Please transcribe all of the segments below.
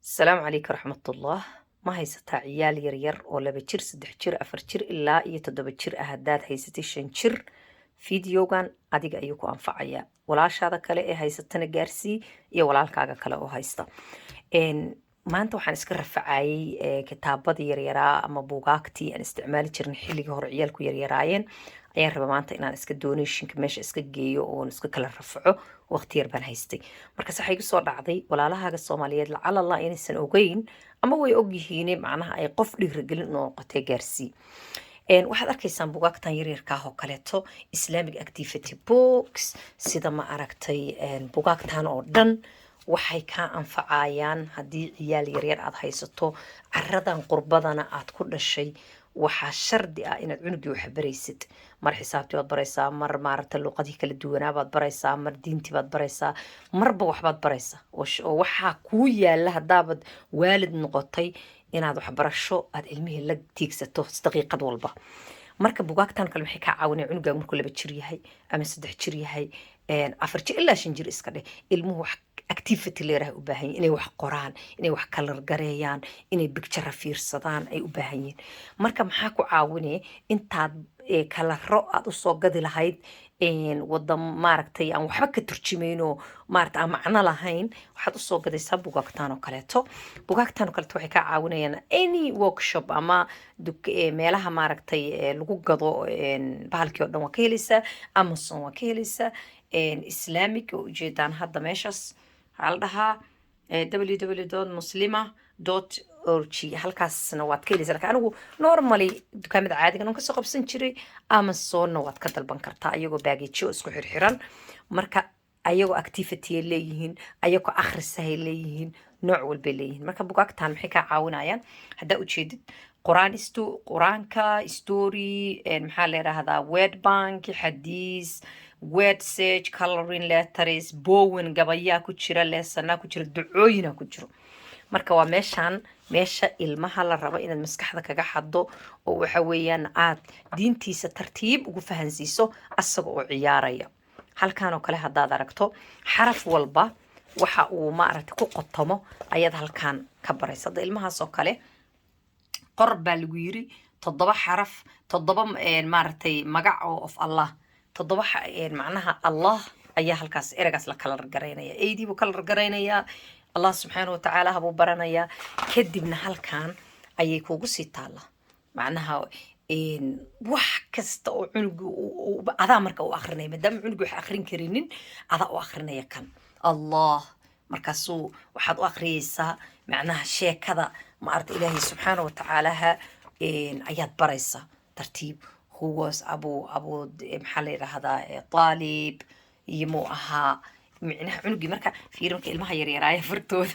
Asalaamu calaykum raxmatullah. Ma haysataa ciyaal yaryar oo 2 jir, 3 jir, 4 jir ilaa iyo 7 jir ah? Haddaad haysatay 5 jir, videogan adiga ayuu ku anfacayaa. Walaashaada kale ee haysatana gaarsii iyo walaalkaaga kale oo haysta. Maanta waxaan iska rafacayay kitaabadii yaryaraa ama buugaagtii aan isticmaali jirnay xilligii hore ciyaalku yaryaraayeen. Ayaan rabaa maanta inaan iska donationka meesha iska geeyo oon iska kala rafaco. Waqti yar baan haystay. Markaas waxaa igu soo dhacday walaalahaaga Soomaaliyeed lacalallah inaysan ogeyn ama way ogyihiin, macnaha ay qof dhiirigelin u noqotee gaarsii. Waxaad arkaysaan bugaagtan yaryarkaah oo kaleeto, Islamic activity books, sida ma aragtay, bugaagtan oo dhan waxay kaa anfacayaan haddii ciyaal yaryar aad haysato, caradan qurbadana aad ku dhashay. Waxaa shardi ah inaad cunugii wax baraysid. Mar xisaabtii baad baraysaa, mar maaragta luuqadii kala duwanaa baad baraysaa, mar diintii baad baraysaa, marba waxbaad baraysaa. Oo waxaa kuu yaala haddaabad waalid noqotay inaad waxbarasho aad ilmihii la tiigsato daqiiqad walba. Marka bugaagtan kale maxay kaa caawinaya? Cunugaaga markuu 2 jir yahay ama 3 jir yahay, 4 jir ilaa 5 jir iska dheh, ilmuhu wax activity leeraha u baahan yihin, inay wax qoraan, inay wax colour gareeyaan, inay picture fiirsadaan ay u baahan yihiin. Marka maxaa ku caawinaya? Intaad colouro aad usoo gadi lahayd wadan maaragtay aan waxba ka turjumayno, maaragtay aan macno lahayn, waxaad usoo gadaysaa bugaagtan oo kaleeto. Bugaagtan oo kaleeto waxay kaa caawinayaan any workshop ama meelaha maaragtay lagu gado bahalkii oo dhan waa ka helaysaa, Amazon waa ka helaysaa. Islamic oo ujeedaan hadda meeshaas waxaa la dhahaa www.muslima.org. Halkaasna waad ka helaysaa, lakin anigu normally dukaamada caadigan aan kasoo qabsan jiray. Amazonna waad ka dalban kartaa iyagoo package isku xirxiran. Marka ayagoo activity ay leeyihiin, ayagoo akhrisahay leeyihiin, nooc walbay leeyihiin. Marka bugaagtan maxay kaa caawinayaan? Haddaa ujeedid qur-aan, qur-aanka, story, maxaa la yidhaahdaa, word bank, xadiis, word search, coloring letters, poem, gabayaa ku jira, lessonaa ku jira, ducooyinaa ku jiro. Marka waa meeshaan meesha ilmaha la rabo inaad maskaxda kaga xado oo waxa weeyaan aad diintiisa tartiib ugu fahansiiso asaga oo ciyaaraya. Halkan oo kale haddaad aragto, xaraf walba waxa uu maaragtay ku qotomo ayaad halkan ka baraysa. Hadda ilmahaas oo kale qor baa lagu yiri toddoba xaraf, toddoba maaragtay magac oo of Allah, toddoba macnaha Allah ayaa halkaas ereygaas la colour garaynaya. Eydii buu colour garaynayaa, Allah subxaana watacaala buu baranayaa. Kadibna halkan ayay kugu sii taallaa macnaha wax kasta oo cunuga adaa marka u akrinaya, maadaama cunuga wax akrin karinin, adaa u akrinaya kan Allah. Markaasuu waxaad u akhriyeysaa macnaha sheekada maarata Ilaahay subxaana watacaalaha ayaad baraysaa tartiib. Who was abu maxaa la yidhaahdaa, Taalib iyo muu ahaa micnaha cunugii. Marka fiiri, marka ilmaha yaryaraaya fartooda,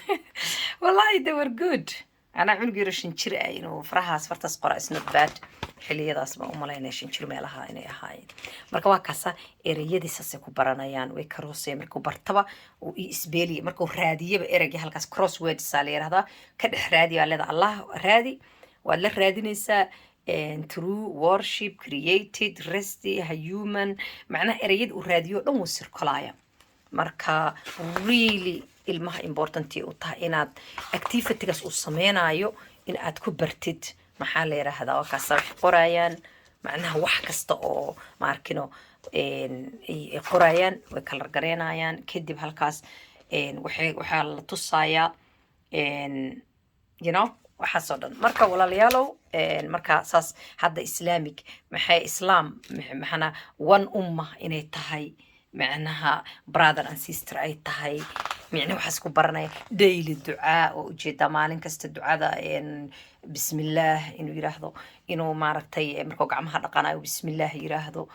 wallahi they were good. Anaa cunug yaro 5 jir ah inuu farahaas fartaas qora is not bad. Xiliyadaas baan u malaynaya 5 jir meelaha inay ahaayeen. Marka waa kaasa, ereyadii saasay ku baranayaan. Way karoosaya markuu bartaba uu i isbeeliya, markuu raadiyaba ereygii halkaas crosswords aa la yidhahdaa, ka dhex raadi baa leeda. Allah raadi, waad la raadinaysaa, true worship, created, rest, human, macnaha ereyada uu raadiyo o dhan wuu sirkolaya. Marka really ilmaha important u tahay inaad activitygaas uu sameynayo in aad ku bartid. Maxaa la yidhaahdaa, waa kaasa waxay qorayaan macnaha wax kasta oo maarkino ay qorayaan, way colour gareynayaan. Kadib halkaas waxaa la tusayaa waxaasoo dhan. Marka walaalayaalow, marka saas hadda Islamic maxay, Islaam maxana, one umma inay tahay, macnaha brother and sister ay tahay, micnaha waxaas ku baranaya. Daily ducaa oo ujeedaa, maalin kasta ducada bismillaah inuu yiraahdo, inuu maaragtay markuu gacmaha dhaqanayo bismillaah yiraahdo.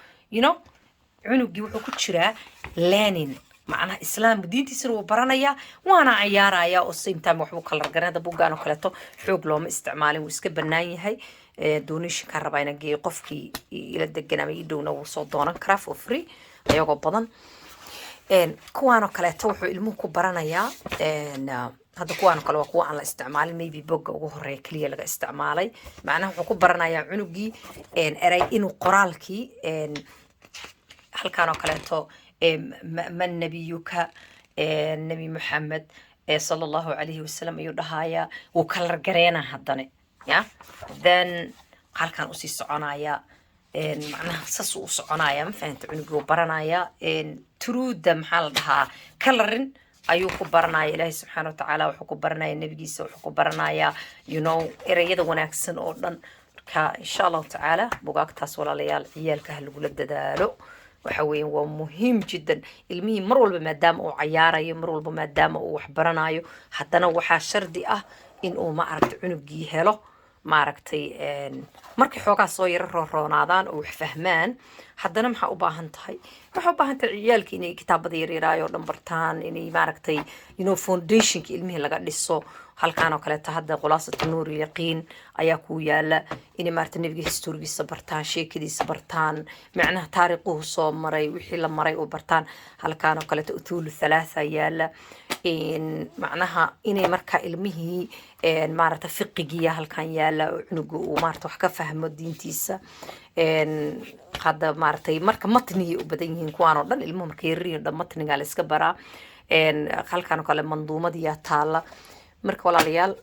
Cunugii wuxuu ku jiraa learning, macnaha Islaamka diintiisana wuu baranayaa waana ciyaaraya oo same time waxbuu colour garanada. Buuggaan oo kaleeto xoog looma isticmaalin, wuu iska bannaan yahay. Donationkaa rabaa inaan geeyo. Qofkii ila degan ama ii dhowna wuu soo doonan karaa for free ayagoo badan. Kuwaan oo kaleeto wuxuu ilmuhu ku baranayaa. Hadda kuwaan oo kale waa kuwa aan la isticmaalin, maybe bogga ugu horeeya keliya laga isticmaalay. Macnaha wuxuu ku baranayaa cunugii erey inuu qoraalkii. Halkaan oo kaleeto, man nabiyuka, Nebi Maxamed. Ee sala Allahu calayhi wasalam ayuu dhahayaa, wuu kala gareynaa haddana. Ya then halkan usii soconaya, macnaha saas uu u soconaya, ma fahanta? Cunugii uu baranaya truda, maxaa la dhahaa, coloring ayuu ku baranaya. Ilaahay subxaana watacaala wuxuu ku baranaya, nebigiisa wuxuu ku baranayaa, ereyada wanaagsan oo dhan. Marka insha Allahu tacaala bugaagtaas, walaalayaal, ciyaalka ha lagula dadaalo. Waxa weeye waa muhiim jiddan. Ilmihii mar walba maadaama uu cayaarayo, mar walba maadaama uu wax baranayo, haddana waxaa shardi ah in uu, ma aragtay, cunugii helo, maaragtay, markay xoogaa soo yaro rooroonaadaan oo wax fahmaan, haddana maxaa u baahan tahay? Waxaa u baahan tahay ciyaalka inay kitaabada yaryaraay oo dhan bartaan, inay, maaragtay, foundationka ilmihii laga dhiso. Halkaan oo kaleeto hadda Khulaasatu Nuur Yaqiin ayaa ku yaala, inay, maaragtay, nebiga historigiisa bartaan, sheekadiisa bartaan, macnaha taariikhuhu soo maray, wixii la maray oo bartaan. Halkaan oo kaleeto Usuulu Thalaatha yaala, macnaha inay marka ilmihii, maaragta, fiqigiya halkan yaala oo cunuga uu, maarata, wax ka fahmo diintiisa. Hadda, maaragtay, marka matnigay u badan yihiin kuwaan oo dhan. Ilmuhu marka yarariyin dhan matnigaa la iska baraa. Halkan oo kale manduumadiyaa taala. Marka walaalayaal,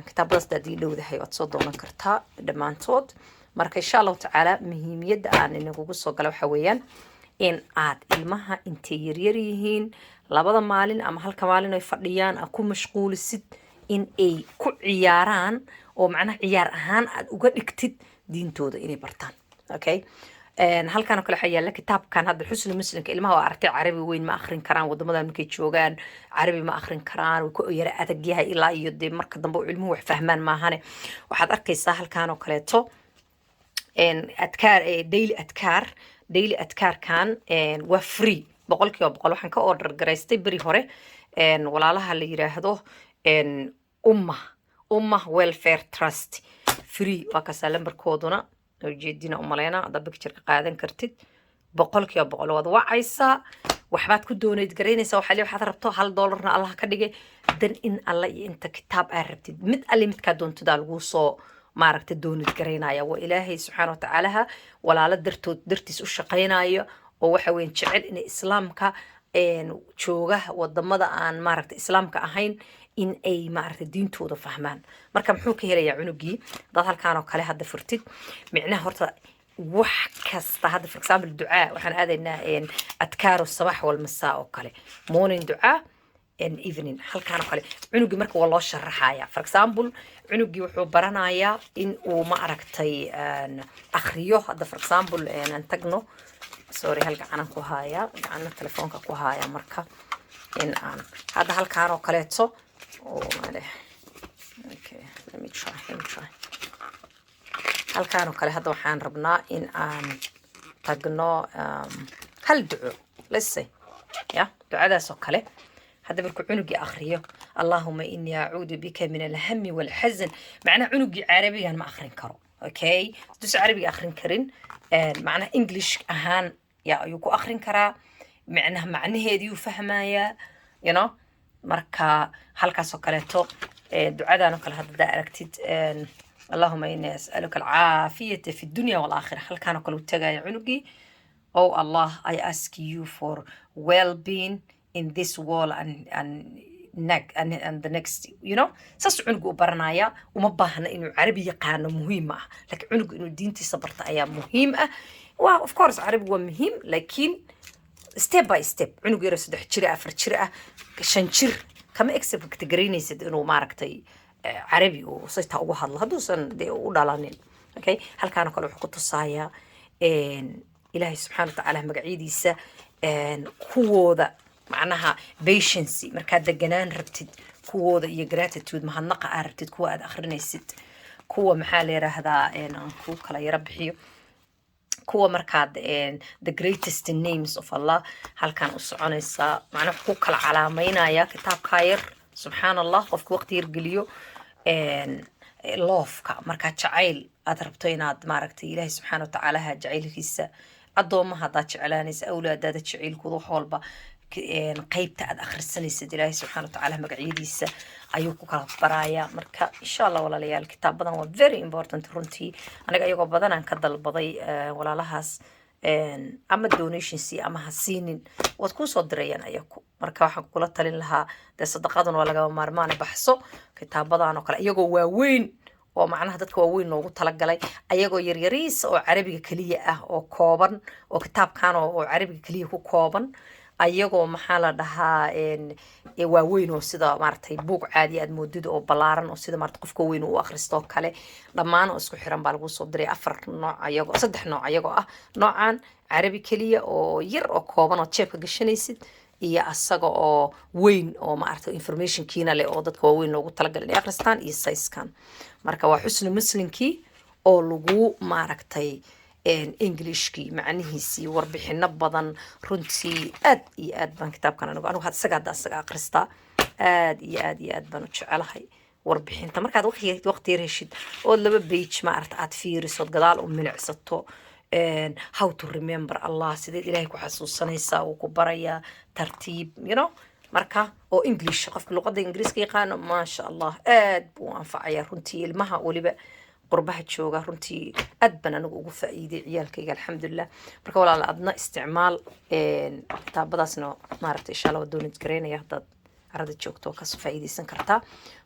kitaabadaas hadaad ii dhowdahay waad soo doonan kartaa dhammaantood. Marka insha Allahu tacaala muhiimiyadda aan inagugu soo gala waxa weeyaan in aad ilmaha intay yaryar yihiin, labada maalin ama halka maalin ay fadhiyaan, aad ku mashquulisid in ay ku ciyaaraan oo macnaha ciyaar ahaan aad uga dhigtid diintooda inay bartaan. Okay, halkan oo kale waxaa yaalla kitaabkan hadda, Xusni Muslimka. Ilmaha waa aragtay, carabi weyn ma akhrin karaan. Wadamadan markay joogaan carabi ma akhrin karaan, wuu ku yara adag yahay ilaa iyo dee marka dambe uu ilmuhu wax fahmaan maahane. Waxaad arkaysaa halkan oo kaleeto adkaar, daily adkaar. Daily adkaarkan waa free 100%. Waxaan ka order garaystay beri hore walaalaha la yiraahdo Umma Welfare Trust. Free waa kaasaa. Lambarkooduna ujeedina umaleyna haddaa picture ka qaadan kartid. 100% waad wacaysaa, waxbaad ku donate garaynaysaa, waxaa waxaad rabto, $1na Allah ka dhigay. Dan in alla iyo inta kitaab aad rabtid, mid alle midkaa doontidaa laguu soo, maaragtay, donate garaynaya. Waa Ilaahay subxaana watacaalaha walaalo dartood dartiis u shaqaynaya oo waxa weyn jecel inay islaamka jooga wadamada aan, maaragtay, islaamka ahayn in ay, maaragtay, diintooda fahmaan. Marka muxuu ka helayaa cunugii hadaad halkaan oo kale hadda furtid? Micnaha horta wax kasta hadda, for example, ducaa waxaan aadaynaa, adkaaru sabax walmasaa oo kale, morning ducaa and evening. Halkaan oo kale cunugii marka waa loo sharaxaya. For example, cunugii wuxuu baranayaa in uu, ma aragtay, akhriyo. Hadda for example aan tagno, sorry, hal gacanaan ku haaya, gacana telefoonka ku haaya. Marka in aan hadda halkaan oo kaleeto, oh male, okay, let me try, let me try. Halkaan oo kale hadda waxaan rabnaa in aan tagno hal duco, let's say, ya ducadaas oo kale. Hadda markuu cunugii akhriyo "Allahuma inii acuudu bika min alhami walxasan", macnaha cunugii carabigan ma akhrin karo. Okay, haduusan carabiga akhrin karin, macnaha English ahaan ya ayuu ku akhrin karaa, macnaha macnaheediyuu fahmayaa. Marka halkaas oo kaleeto ducadan oo kale hadda aragtid, "Allahuma inii as'aluka alcaafiyata fi dunya walaakhira", halkaan oo kale u tagaya cunugii. "Oh Allah, I ask you for well-being in this world and the next." Saas cunugu u baranaya. Uma baahna inuu carabi yaqaano, muhiim ma ah, laakiin cunugu inuu diintiisa barta ayaa muhiim ah. Waa of course carabi waa muhiim, laakiin step by step. Cunug yaro 3 jir ah, 4 jir ah, 5 jir, kama expect garaynaysid inuu, maaragtay, carabi uu sitaa ugu hadlo hadduusan dee u dhalanin. Okay, halkaana kale wuxuu ku tusayaa Ilaahay subxaana watacaala magacyadiisa, kuwooda macnaha patiency markaad deganaan rabtid kuwooda, iyo gratitude, mahadnaqa aad rabtid, kuwa aad akhrinaysid, kuwa, maxaa la yiraahdaa, aan ku kala yaro bixiyo, kuwa markaad the greatest names of Allah halkan u soconaysaa. Macnaha wuxuu ku kala calaameynaya kitaabkaa yar, subxaan Allah, qofka waqti yar geliyo. Loofka markaad jacayl aad rabto inaad, maaragtay, Ilaahay subxaana watacaalaha jacaylkiisa, addoomaha haddaad jeclaanaysa, awlaadaada jacaylkooda, wax walba, qeybta aad akhrisanaysid Ilaahay subxaana watacaala magacyadiisa ayuu ku kala barayaa. Marka insha Allah walaalayaal, kitaabadan waa very important runtii. Aniga iyagoo badan aan ka dalbaday walaalahaas. Ama donation sii ama ha siinin, waad kuu soo dirayaan ayaku. Marka waxaan kula talin lahaa, dee sadaqadan waa lagama maarmaane, baxso kitaabadan oo kale, iyagoo waaweyn oo macnaha dadka waaweyn loogu talagalay, ayagoo yaryariisa oo Carabiga keliya ah oo kooban, oo kitaabkan oo Carabiga keliya ku kooban, ayagoo, maxaa la dhahaa, waaweyn oo sida maaragtay buug caadi aad moodid oo ballaaran oo sida maarata qofka weyn u akhristo oo kale, dhammaan oo isku xiran baa lagu soo diray. Afar nooc ayagoo, saddex nooc ayagoo ah: noocan Carabi keliya oo yar oo kooban oo jeebka gashanaysid, iyo asaga oo weyn oo maaragtay informationkiina leh oo dadka waaweyn loogu talagalay inay akhristaan, iyo sizekan. Marka waa Xusni Muslimkii oo lagu maaragtay Englishkii macnihiisii, warbixino badan. Runtii aad iyo aad baan kitaabkan anigu isaga hadda asaga akhristaa, aad iyo aad iyo aad baan u jecelahay warbixinta. Markaad waqti yar heshid ood laba page maaragta aad fiirisood gadaal u milicsato, how to remember Allah, sideed Ilaahay ku xasuusanaysaa, uu ku barayaa tartiib. Marka oo English, qofka luqadda Ingiriiska yaqaano, maasha Allah, aad buu u anfacayaa runtii. Ilmaha weliba qurbaha jooga, runtii aad baan anigu ugu faa'iiday ciyaalkayga, alxamdulilah. Marka walaal, adna isticmaal kitaabadaasna maaragta, insha Allah waa donate gareynaya. Haddaad carada joogto waa kasoo faa'iidaysan kartaa.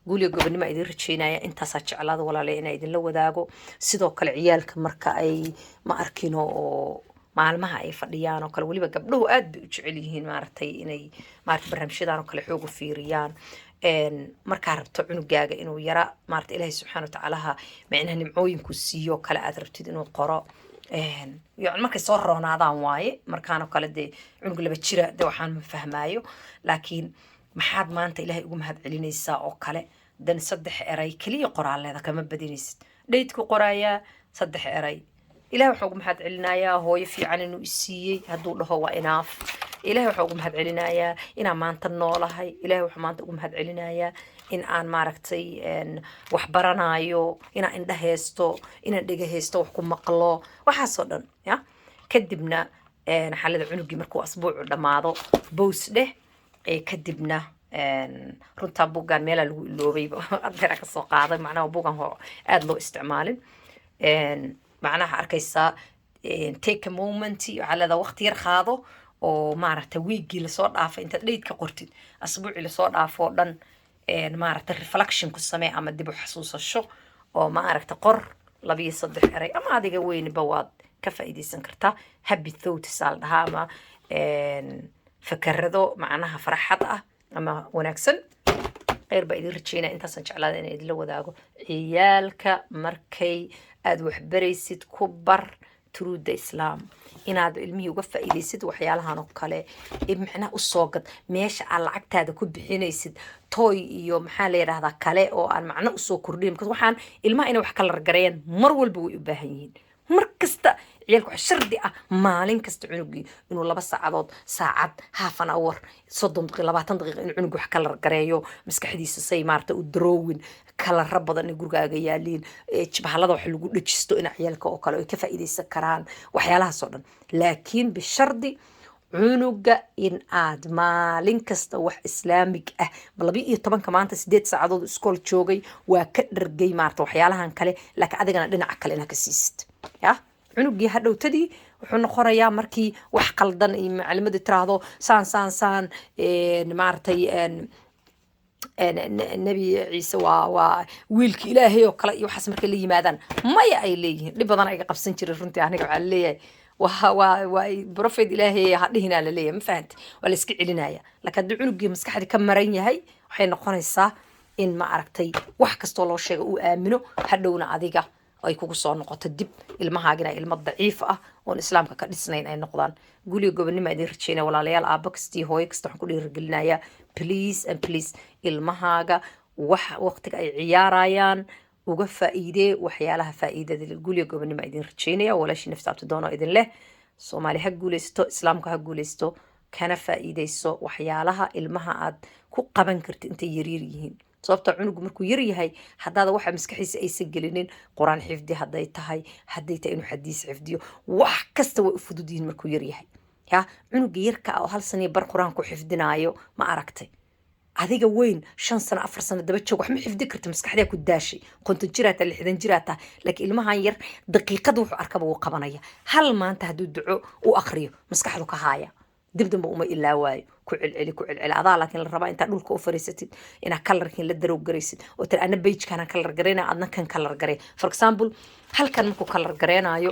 Guuliga gobonimo idin rajeynaya. Intaasaa jeclaada, walaale, inaa idinla wadaago. Sidoo kale ciyaalka marka ay ma arkino oo maalmaha ay fadhiyaan oo kale, weliba gabdhuhu aad bay u jecel yihiin maaragtay inay maaragtay barnaamijyadan oo kale xoog u fiiriyaan. Markaa rabto cunugaaga inuu yara maarata Ilaahay subxaana watacaalaha macnaha nimcooyinku siiyo kale aad rabtid inuu qoro, yani markay soo roonaadaan waaye, markaanoo kale dee cunug 2 jira de waxaan ma fahmaayo, laakiin maxaad maanta Ilaahay ugu mahad celinaysaa oo kale, dan saddex eray keliya qoraaleeda, kama badinaysid. Dhaydku qoraayaa saddex eray: Ilahay waxaan ugu mahad celinayaa hooyo fiican inuu isiiyey hadduu dhaho, waa enough. Ilahay waxaan ugu mahad celinayaa inaan maanta noolahay. Ilahay waxaan maanta ugu mahad celinayaa in aan maaragtay wax baranaayo, inaan indha haysto, inaan dhega haysto, wax ku maqlo, waxaasoo dhan ya. Kadibna xaalada cunugii markuu asbuucu dhammaado, pause dheh. Kadibna runtaa buuggan meelaa lagu iloobay, adeera kasoo qaaday, macnaha buuggan aada loo isticmaalin. Macnaha arkaysaa, take a moment, waxaa leedaha waqti yar qaado oo maaragtay wiiggii lasoo dhaafay intaad dheyd ka qortid, asbuucii lasoo dhaafo oo dhan, maaragtay reflection ku samee ama dib u xasuusasho oo maaragtay qor laba iyo saddex eray, ama adiga weynba waad ka faa'iidaysan kartaa. Happy thoughts aa la dhahaa, ama fakarado macnaha farxad ah ama wanaagsan. Kheyr baa idin rajeynaya. Intaasaan jeclaada inaan idinla wadaago. Ciyaalka markay aada waxbaraysid, ku bar truda Islam, inaad ilmihii uga faa'iidaysid waxyaalahan oo kale, macnaha usoo gad meesha aad lacagtaada ku bixinaysid toy iyo maxaa la yidhahdaa kale oo aan macno usoo kordhin, because waxaan ilmaha inay wax kala ragareeyaan mar walba way u baahan yihiin. Mar kasta ciyaalka waxa shardi ah maalin kasta cunugii inuu 2 saacadood, saacad, half an hour, 30 daqiiq, 20 daqiiq inuu cunugi wax kala gareeyo, maskaxdiisa say maarata u drawing, kalaro badan in gurigaaga yaaliin, bahalada wax lagu dhejisto in ciyaalka oo kale ay ka faa'iidaysan karaan, waxyaalahaas oo dhan. Laakiin bishardi cunuga in aad maalin kasta wax Islaamig ah. 12-ka maanta 8 saacadood iskool joogay, waa ka dhargay maarata waxyaalahan kale, laakiin adigana dhinaca kale inaad ka siisid ya. Cunugii hadhowtadii wuxuu noqonayaa markii wax qaldan iyo macalimadii tiraahdo saan saan saan, maaragtay Nebi Ciise waa wiilka Ilaahay oo kale iyo waxaas markay la yimaadaan, maya ay leeyihiin. Dhib badan ayga qabsan jiray runtii. Aniga waxaa leeyahay waa prophet Ilaahay ha dhihinaa laleeyahay, ma fahanta? Waa la iska celinaya. Laakiin haddii cunugii maskaxdii ka maran yahay, waxay noqonaysaa in ma aragtay wax kastoo loo sheega uu aamino, hadhowna adiga ay kugu soo noqoto dib, ilmahaagina ilmo daciif ah oon Islaamka ka dhisnayn ay noqdaan. Guliga gobonimo idin rajeynaya, walaalayaal. Aabbo kastii, hooyo kasta waxaan ku dhiirigelinayaa, please and please, ilmahaaga wax waqtiga ay ciyaarayaan uga faa'iidee waxyaalaha faa'iidada leh. Guliga gobonimo idin rajeynaya. Walaashii Nafta Abtidoon oo idin leh: Soomaali ha guuleysto, Islaamka ha guuleysto. Kana faa'iideyso waxyaalaha ilmaha aad ku qaban kartid intay yaryar yihiin, sababta cunugu markuu yar yahay haddaada waxa maskaxiisa aysan gelinin, Qur-aan xifdi hadday tahay, hadday tahay inuu xadiis xifdiyo, wax kasta way u fudud yihiin markuu yar yahay. Ya cunuga yarka ah oo hal saniya bar Qur-aan ku xifdinaayo, ma aragtay? Adiga weyn, 5 sano, 4 sano daba joog, wax ma xifdi karta, maskaxdaa ku daashay, 50 jiraa taa, 60 jiraa taa. Laakiin ilmahan yar daqiiqad wuxuu arkaba wuu qabanaya. Hal maanta hadduu duco u akriyo, maskaxdu ka haaya, dib dambe uma ilaawaayo. Ku celceli, ku celceli adaa. Laakiin la rabaa intaad dhulka u fariisatid inaad colorkin la draw garaysid oo tiri, "Ana page-kana color garayna, adna kan color garay." For example, halkan markuu color garaynayo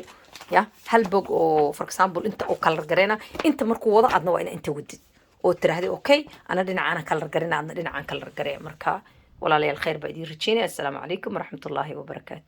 ya hal bog oo, for example, inta uu color garayna, inta markuu wado, adna waa ina inta wadid oo tiraahday, "Okay, ana dhinacaana color garayna, adna dhinacaan color garaya." Marka walaalayaal, khayr baa idiin rajeynaya. Assalaamu calaykum waraxmatullaahi wabarakaatu.